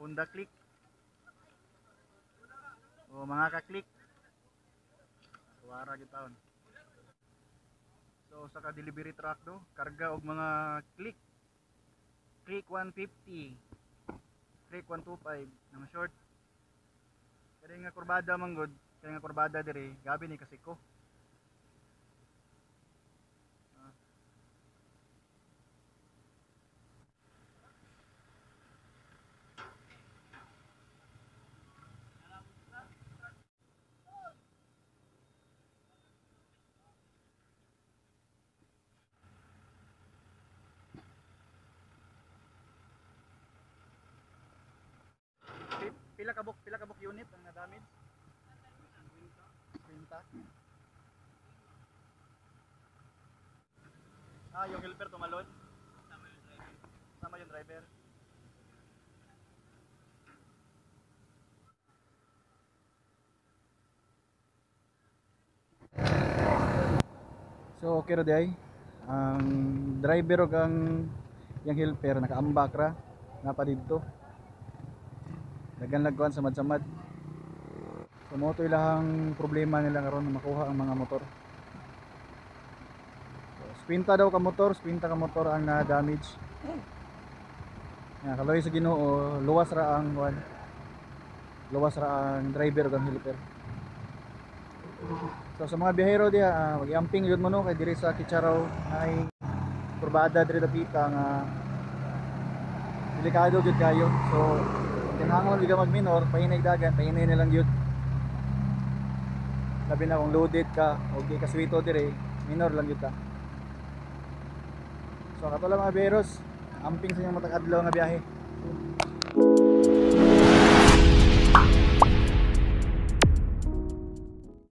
Honda Click. O mga ka-click. Tuwara gyud taon. So sa ka delivery truck do, karga og mga Click. Click 150. Click 125 ng short. Kani nga kurbada man gud, kani nga kurbada diri, gabi ni kasiko. Ah. Pila kabuk unit ang na-damage? 50. Ah, yung helper tumalon? Sama yung driver. So okay ra diay. Ang driver ug ang yang helper nakaambak ra napa didto. Dagan lagkuan samad-samad. So mo to ilahang problema nila karon na makuha ang mga motor. So, spinta daw ka motor, spinta ka motor ang na-damage. Ya, kaloy sa Ginoo, luwas ra ang kuan. Luwas ra ang driver ug ang helper. So sa mga biyahero diha, mag-amping yun mo no kay diri sa Kitcharao ay kurbada diri dapita nga delikado gyud kayo. So kinahanglan gyud ka mag-minor, pahinay dagan, pahinay na lang gyud. Labi na kung loaded ka o di ka swito diri, minor lang gyud ka. So kato lang mga biyaheros, amping sa inyong matag adlaw nga biyahe.